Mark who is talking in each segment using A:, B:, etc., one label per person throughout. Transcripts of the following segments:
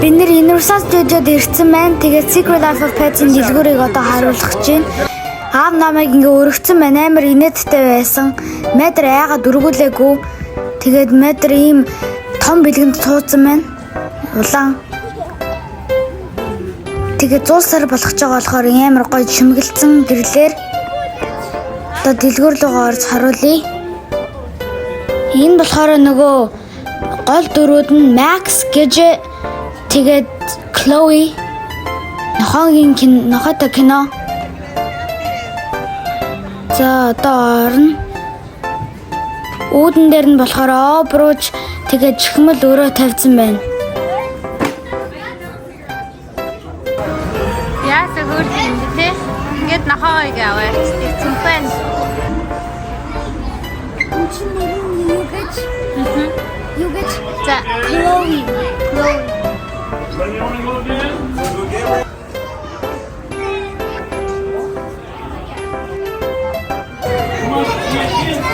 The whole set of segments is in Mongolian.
A: Бид нэр Universal Studio-д ирсэн байна. Тэгээд Secret Life of Pets-ийн дэлгүүрийг одоо харуулах гэж байна. Аав намайг ингээ өргөцсөн байна. Амар инээдтэй байсан. Мэдэр айгаад өргүүлээгүй. Тэгээд мэдэр ийм том бэлгэнд суудсан байна. Улаан. Тэгээд зуул сар болгож байгаа болохоор амар гоё чимгэлцэн гэрлээр одоо дэлгүүр рүүгээ орж харуулъя. Энэ болохоор нөгөө гол дүрүүд нь Max гэж тэгээд Chloe нохойн нохойтой кино. За одоо орно. Үүдэн дээр нь болохоор обрууж тэгээд чихмэл өрөө тавьсан байна.
B: Яасан хөөрхөн юм бэ те? Ингээд нохоогоо аваа явчихдаг. Цүнхэн.
A: Энд чинь нэр нь юу гэж? Юу гэж?
B: За,
A: Chloe. Chloe.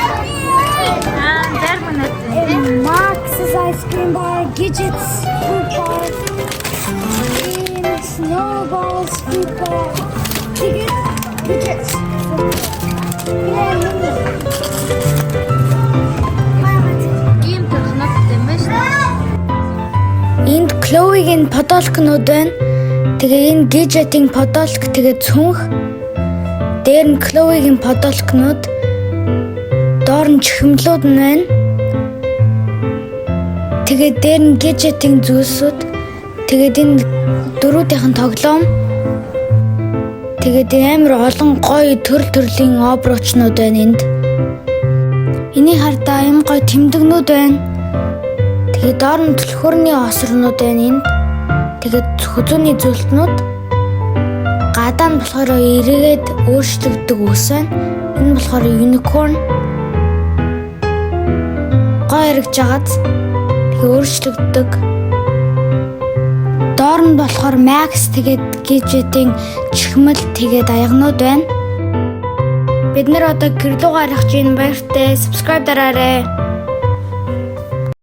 B: Аа, зарим өнөд те.
A: Max's ice cream bar, Gidget's fruit bar, and Snowball's fruit bar. Тэгээд Gidget's fruit bar.
B: Ийм төрхнөд юм байна шүү дээ.
A: Энд Chloe-гийн подолкнууд байна. Тэгээ энэ Gidget-ийн подолк тэгээ цүнх. Дээр нь Chloe-гийн подолкнууд. Доор нь чихэмлүүд нь байна. Тэгээд дээр нь Gidget-ийн зүйлсүүд. Тэгээд энэ дөрүүдийнхэн тоглоом. Тэгээд амар олон гоё төрөл төрлийн обруучнууд байна энд. Энийг хардаа юм гоё тэмдэгнүүд байна. Тэгээд доор нь түлхүүрний осорнууд байна энд. Тэгээд хүзүүний зүйлтнүүд гадаа нь болохоор эргээд өөрчлөгддөг ус байна. Энэ болохоор unicorn. Гоё эргэж байгааз тэгээ өөрчлөгддөг. Доор нь болохоор Max тэгээд Gidget-ийн чихмэл тэгээд аягнууд байна. Бид нэр одоо гэрлүүгээ харах чинь баяртай. Subscribe дараарай.